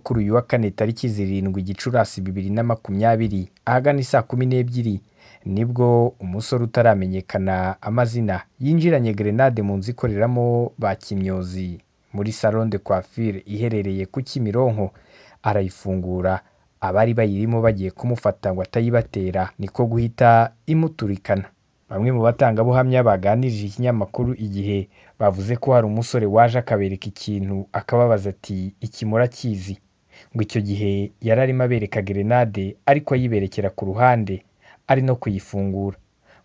kuri uyu wa kane tariki 7 Gicurasi 2020 ahagana isaa 12 nibwo umusore utaramenyekana amazina yinjiranye grenade mu nzu ikoreramo ba Kimyozi muri salon de coiffure iherereye ku Kimironko arayifungura, abari bayirimo bagiye kumufata ngo atayibatera niko guhita imuturikana. Bamwe mu batangabuhamya baganirije ikinyamakuru Igihe bavuze ko hari umusore waje akabereka ikintu akababaza ati iki murakizi? Ngo icyo gihe yari arimo abereka gerenade ariko ayiberekera ku ruhande ari no kuyifungura.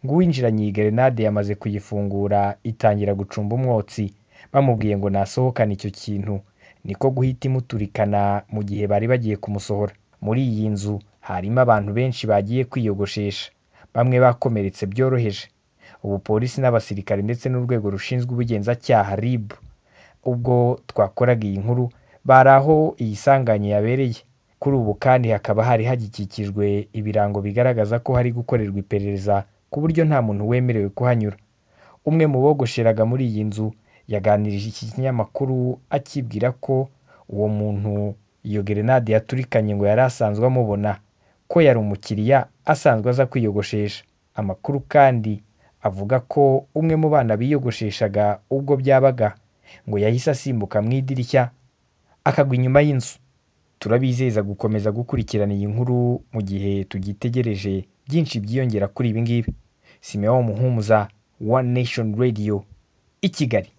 Ngo uwinjiranye iyi gerenade yamaze kuyifungura itangira gucumba umwotsi, bamubwiye ngo nasohokane icyo kintu niko guhita imuturikana mu gihe bari bagiye kumusohora. Muri iyi nzu harimo abantu benshi bagiye kwiyogoshesha, bamwe bakomeretse byoroheje. Ubu polisi n'abasirikare ndetse n'urwego rushinzwe ubugenzacyaha RIB ubwo twakoraga iyi nkuru bari aho iyi sanganya yabereye. Kuri ubu kandi hakaba hari hagikikijwe ibirango bigaragaza ko hari gukorerwa iperereza ku buryo nta muntu wemerewe kuhanyura. Umwe mu bogosheraga muri iyi nzu yaganirije iki kinyamakuru akibwira ko uwo muntu iyo gerenade yaturikanye ngo yari asanzwe amubona, ko yari umukiriya asanzwe aza kwiyogoshesha. Amakuru kandi avuga ko umwe mu bana biyogosheshaga ubwo byabaga ngo yahise asimbuka mu idirishya akagwa inyuma y'inzu. Turabizeza gukomeza gukurikirana iyi nkuru mu gihe tugitegereje byinshi byiyongera kuri ibi ngibi. Simeon Muhumuza, One Nation Radio, i Kigali.